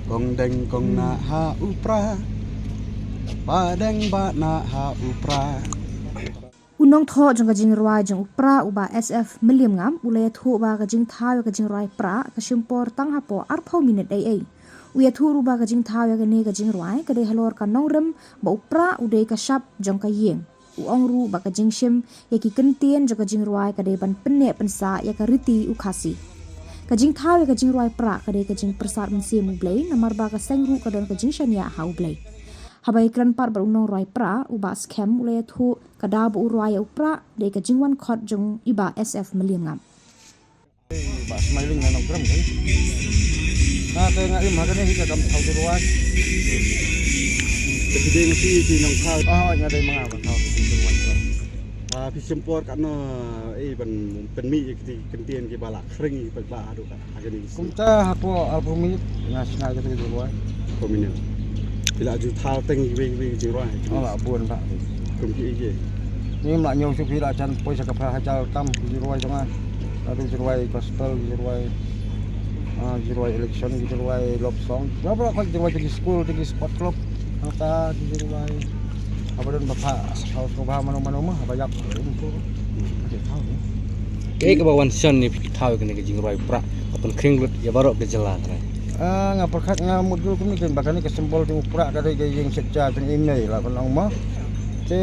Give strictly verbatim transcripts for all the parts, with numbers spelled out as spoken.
Kong deng kong na ha u pra. Ba deng ba na ha u pra. U nongthoh jong ka jingrwai jong u pra u Bah S F Mylliem Ngam u la ïathuh ba ka jingthaw ïa ka jingrwai pra ka shim por tang hapoh arphew minit ei ei. U ïathuh ruh ba ka jingthaw ïa kane ka jingrwai ka dei halor ka nongrim ba u pra u dei ka shap jong ka ïing. U ong ruh ba ka jingshim ïa ki kyntien jong ka jingrwai ka dei ban pynneh pynsah ïa ka riti u Khasi. Ka jingthaw ïa ka jingrwai pra ka dei ka jingpyrsad mynsiem u Blei namar ba ka seng ruh ka don ka jingshaniah ha u Blei. Haba ïakren pat bad u nongrwai pra u Bah Skhem u la ïathuh ka daw ba u rwai ïa u pra dei ka jingwan khot jong i Bah S F Mylliem Ngam. Bah Smiling na Nongkrem kan. Na te nga im ha kane hi ka kam thaw ki rwai. Te phi dei nga phi phi nongthaw. Oh, nga dei ma nga ban thaw ki rwai. Ah, phi shim por katno, eh, ban pynmih ïa ki kyntien ki ba la khring ïa ki paidbah haduh ka, ha kane ki sngi? Kumta hapoh arphew minit nga shna ïa ki rwai. Arphew minit. Phi la ju thaw teng iwei iwei ki jingrwai? Oh, la bun bah. Kum ki ïa ki? Ngim lah ñiew shuh, phi lah jan poi sha ka pha hajar tam ki jingrwai jong nga. Adu jingrwai gospel, jingrwai, ah, jingrwai election, jingrwai love song. Nga ba la khot jingrwai jong ki skul, jong ki sport club. Nangta ki jingrwai. Haba don ba pha, haba sngewbha mano mano ma, haba ïap. Kaei kaba wan shon ne phi thaw ïa kane ka jingrwai pra ka pynkhring lut ïa baroh ka jylla trai? Ah, nga pyrkhat nga mutdur kumne kein ba kane ka symbol jong u pra ka dei ka ïing shet ja jong i mei la ban ong mo. Te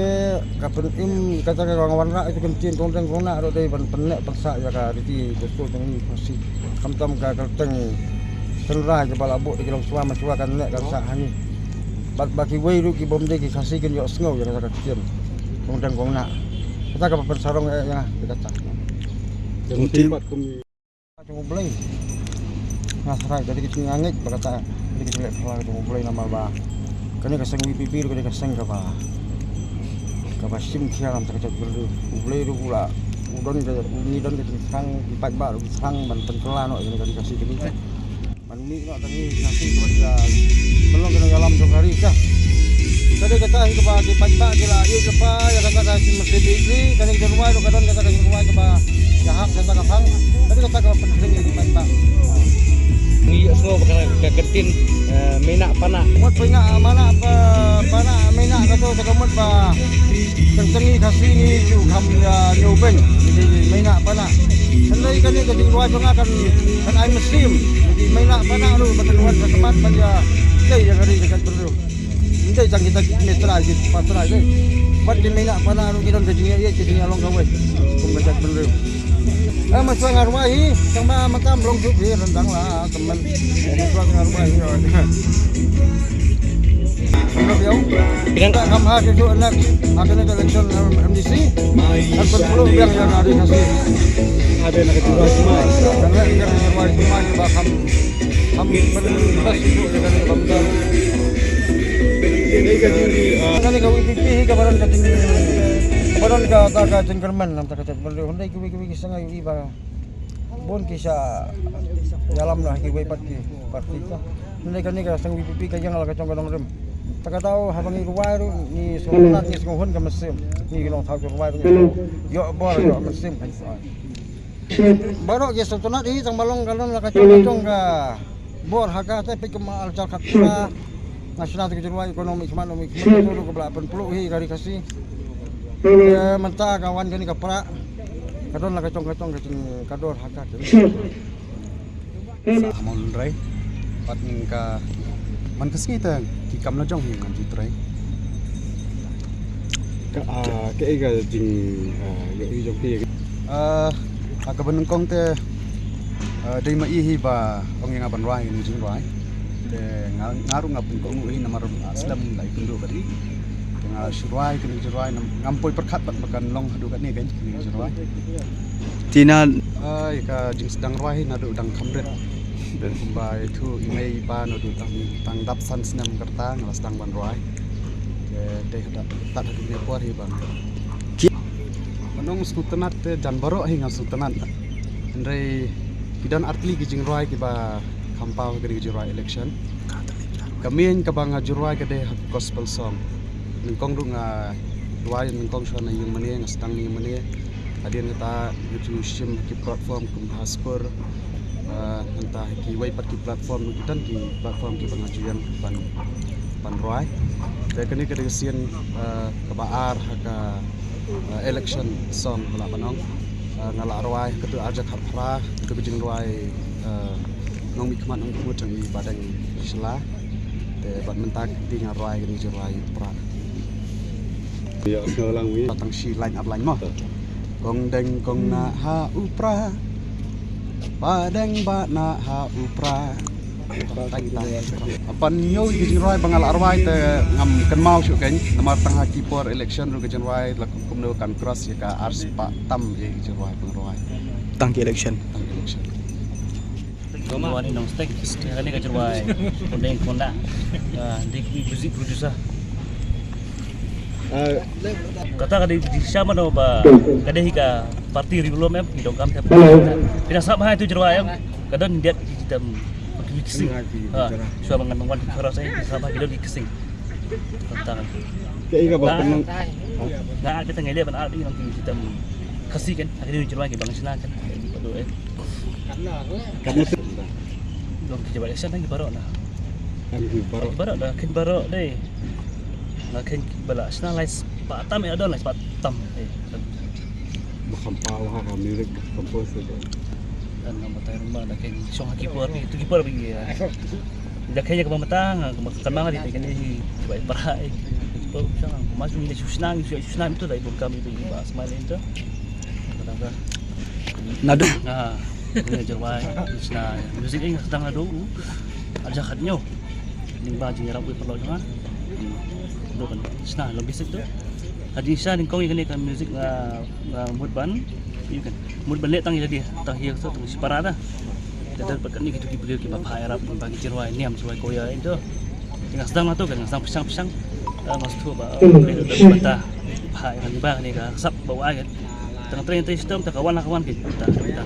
ka pynim kata ka wanrah ïa ka ktien kong deng kong nah ruh dei ban pynneh pynsah ïa ka riti dustur jong ngi Khasi. Khamtam ka kyrteng tynrai kaba la buh da ki longshuwa manshuwa kan neh kan sah ha ngi. Bad ba kiwei ruh ki bym dei ki Khasi kin ïohsngew ïa kata ka ktien kong deng kong nah. Kata kaba pynsarong ïa nga ïa kata. Jong u Blei. Nga sngewthuh ka dei ka jingangeit ba kata ka dei ka jingleh phylla ka jong u Blei namar ba kane ka seng VPP ruh ka dei ka seng kaba kaba shim khia lam sa ka jaitbynriew. U Blei ruh u la u don ka u ngi don ka jingthrang ki paidbah ruh ki thrang ban pynkylla noh ïa kane ka ri Khasi kane. Ban mih noh tang ïa ka ri Khasi kaba ka ban long ka nongïalam jong ka ri ka. Ka dei kata hi kaba ki paidbah ki la ïeit lypa ïa kata ka jingmynsiem ïeit ri kane ka jingrwai ruh ka don kata ka jingrwai kaba Ka hap kata ka phang, tapi kata ka pynkhring ïa ki paidbah. Ngi ïohsngew ba ka, ka ktien, eh, mei nah pa nah. Mut mei nah pa nah, pa, pa nah mei nah kato ka mut ba teng teng ngi Khasi ngi ju kham ïa ñiew beiñ. Ngi mei nah pa nah. Hynrei kane ka jingrwai jong nga kan, kan ai mynsiem. Ngi mei nah pa nah ruh ba kan wan ka khmat ban ïa tei ïa ka ri ka jaitbynriew. Ym dei tang kita ki mei trai ki pa trai dei. Bad ki mei nah pa nah ruh ki don ka jingïaid ka jingïalong kawei kum ka jaitbynriew. Eh, mynta nga rwai hi, tang ba mynta ym long shuh phi ryndang la kmen. Mynta nga rwai hi. Ym long phi ong. Phi dang, ta kham ha shuh shuh next ha kane ka election, eh, MDC. Ngan pynpluh biang ïa ka ri Khasi. Ngan leh ïa ka rwai kumne ba kham Ham pynbes shuh ïa kane ka bynta. Kane ka VPP hi kaba don ka jing, kaba don kata ka jingkyrmen na ka bynta ka jaitbynriew. Hynrei kiwei kiwei ki sngi ïohi ba bun ki shah ïalam noh ha kiwei pat ki parti. Hynrei kane ka seng VPP ka ïeng la ka jong ka nongrim. Ta ka daw haba ngi rwai ruh ngi sngewtynnat ngi sngewhun ka mynsiem. Ngi ki nongthaw ki rwai ruh ngi ïoh bor ïoh mynsiem. Baroh ki sngewtynnat hi tang ba long ka long la ka jong ka jong ka bor ha ka te peit kum ar hajar khatphra. Nga shna te ka jingrwai economic khmat economic khmat ka ruh kaba la pynpluh hi ka ri Khasi. Te mynta ka wan kane ka pra ka don la ka jong ka jong ka jing ka dor ha ka te. Sa ha Mawlynrei. Pat ning ka man ka sngi te ki kam la jong hi ngan ju trei. Ka, ah, kaei ka jing, ah, ïohi jong phi? Ah, ah, kaba nyngkong te, ah, dei ma i hi ba ong ïa nga ban rwai kane ka jingrwai. Te nga, nga ruh nga pynkohnguh hi namar, ah, slem la ïakynduh bad i. Te nga shu rwai kane ka jingrwai nam, ngam poi pyrkhat bad ba kan long haduh katne kane ka jingrwai. Tina. Ah, ïa ka jingsdang rwai hi naduh dang kham rit. Kumba ïathuh i mei i pa naduh dang, dang dap san snem ka rta nga la sdang ban rwai. Te dei haduh, tad haduh ne por hi ban. Ki- Ban ong sngewtynnat te jan baroh hi nga sngewtynnat. Hynrei ki don artylli ki jingrwai kiba kham paw ha kane ka jingrwai election. Ka main kaba nga ju rwai ka dei ha gospel song. Nyngkong ruh nga rwai nyngkong shuwa na ïing mane, nga sdang na ïing mane. Hadien kata nga ju shim ha ki platform kum ha Spur, ha Ah, nangta ha kiwei pat ki platform, ki don ki platform kiba nga ju ïeng ban, ban rwai. Te kane ka dei ka sien, ah, kaba ar ha ka, ah, election song ba lah ban ong. Ah, nga lah rwai ha katu arja khat phra, katu ka jingrwai, ah, Nongmihkhmat Nongmihkhmut jong i Bah Deng Shylla. Te bad mynta ka dei nga rwai kane ka jingrwai Pra. Ïa, sngewlang wi. Tang shi lain ar lain mo. Kong Deng kong nah ha u Pra. Bah Deng bah nah ha u Pra. Tang tang. Hap ban ïoh ïa ka jingrwai ba nga lah rwai te ngam kynmaw shuh kein. Namar tang ha ki por election ruh ka jingrwai la kumno kan cross ïa ka ar spah tam ïa ka jingrwai ba nga rwai. Tang ki election. Tang ki election. Kong Deng kong nah. Ah, dei ki music producer. Ah, kata ka dei di sha mano ba ka dei hi ka party Ri Lum em, ki donkam te. Hello. Phi da sngap ha itu jingrwai em. Ka don diat ki tam ki sing. Ha, shuwa ba ngan wan ki chorus eh, phi da sngap ha ki don ki sing. Tang. Ka i ka ba pynlong. Nga kata ngi leh ban ar di nang ki tam Khasi kan. Ka dei jingrwai ki bang shna kan. Padu eh. Ka mut. Dong ki jabal election ki baroh na. Kan ki baroh. Ki baroh na, kin baroh dei. Na kin bala shna lai spah tam ïa don lai spah tam. Eh. Ba kham paw ha ka music compose dei. Dan nama tai rumah da kin shong ha ki por ni, tu ki por ni. Da kin ïa ka ba mata nga kan mang di kin hi ba para. Ki por shong mas ni shu shna, shu shna itu dei bun kami ba smile itu. Kadang ka Nadu. Ah, ni jingrwai, shna music eh nga sdang nadu. Arja khat ñiew. Ning ba jingïarap wei paralok jong nga. Nadu kan shna long basic tu. Hadien sha nyngkong ïa kane ka music nga, nga mut ban. Ïa kan mut ban leh tang ïa lade, tang ïa ka tang shipara da. Te da pat kane kitu ki briew kiba phah ïarap ba ki jingrwai niam jingrwai koya ïa tu. Nga sdang nadu kan nga sdang pyrshang pyrshang. Ah, nga sdang ba briew da bata phah ïa kane ba kane ka sap ba wa kan. Tang trei trei shitom ta ka wan la ka wan ki ta ta.